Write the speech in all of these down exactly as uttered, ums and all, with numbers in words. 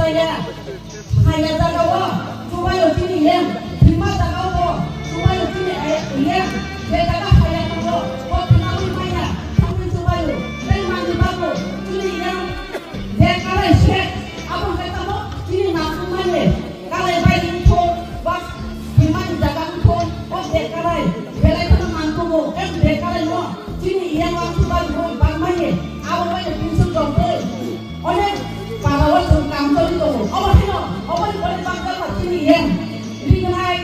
Haya, haya jaga o chubayo chini yeng, thwima jaga o chubayo chini yeng, je jaga haya tongo, o thwinawi maya, thangwi chubayo, tei manwi bago chini yeng, je kalai se, abo hwnkhe tamo chini nangkukmani, kalai bai wngkho, ba thwimani jaga wngkho, o je kalai, belai kheno nangkugo, o je kalai no chini yeng o chubayo bangmani, abo bai twinsuk rok tei. Onek para o chwng kam choli tongo. Obo haino, oboni pore bakjak kha chini yeng. Rignai,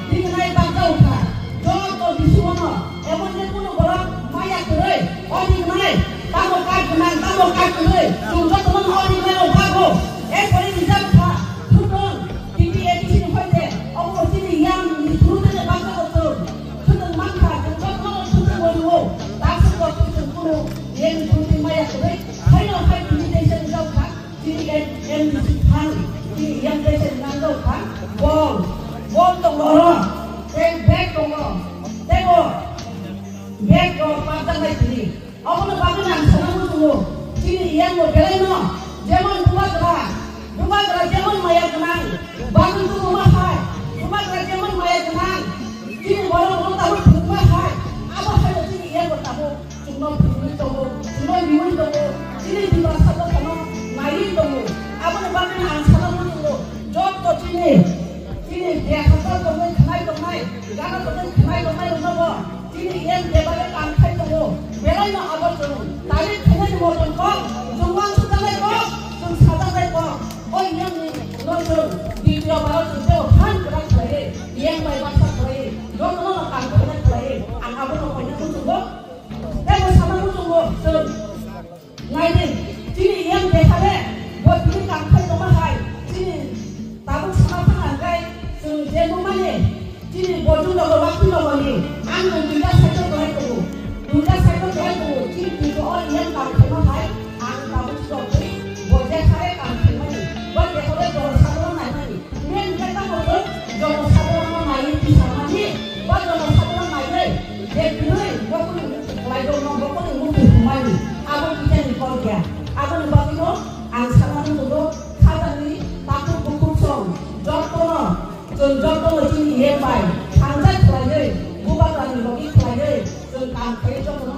rignai bakjak kha. Joto bisi ono, emon je kunu borok maya kwrwi. O rignai, tamo kar gwnang, tamo kar kwrwi. Chwng jotono o rignai o bago. Erpore rijak kha, thwtwng, T T A D C ni hoite, obo chini yeng ni through tene bakjak o chwng. Thwtwng mankha, chwng jotono thwtwng o rwo. Taksuk joto chwng kunu yeng ni through tene maya kwrwi. Haino hai tini teisa rijak kha. Chini M D C thang, chini M D C nangjak thang, bol, bol tongo oro, tei bag tongo, tei bo bag rok pajak nai tini. Obono bagwi ang sana muchungo, chini M O belai no, jemon Bubagra, Bubagra jemon maya gwnang, bagwi tongma hai, Bubagra jemon maya gwnang, chini borok rok tabuk thwngma hai, abo hai chini M O tabuk. Chwngno phunugwi tongo, chwngno riui tongo, chini Dimasarok phano naiwi tongo. Aboni bagwino ang sana muchungo, joto chini, chini je hachal tongwi khwnai tongnai, gana tongwi khwnai tongnai rokno bo chini M D C bai kam khai tongo. Belaino abo chwng tarik khainani motom kok, chwng uansukjaknai kok, chwng sajaknai kok. O M ni no chwng D P O baro chwng tei o phan kwrak khlaiwi, M bai baksa khlaiwi, jotono no kam khainai khlaiwi, ang abono koina muchungo. Tei bo sama muchungo chwng. Naidi, chini M D C le, bo tini kam khai tongma hai, chini tabuk sama thang ang kai, chwng je nukmani, chini bojong logo, wakti logo ni, ang nwng duita cycle kwlai tongo, duita cycle kwlai tongo, chini twibo o M kam khaima hai, ang tabuk chwng twi, bo je sare kam khaimani, bo je hore jor sabro naimani. Main khe tamo khe jono saborokno naiwi tisamani ba jono saborok naiwi je kwrwi bokhorok khlaijokno bokhorok muitu hwnmani abo kichani kok ya. Aboni bagwino ang sana muchungo khajani takhuk bukhuk song jotono chwng jotono chini M bai thangjak khlaiwi bubagrani logi khlaiwi chwng kam khlaiwi jotono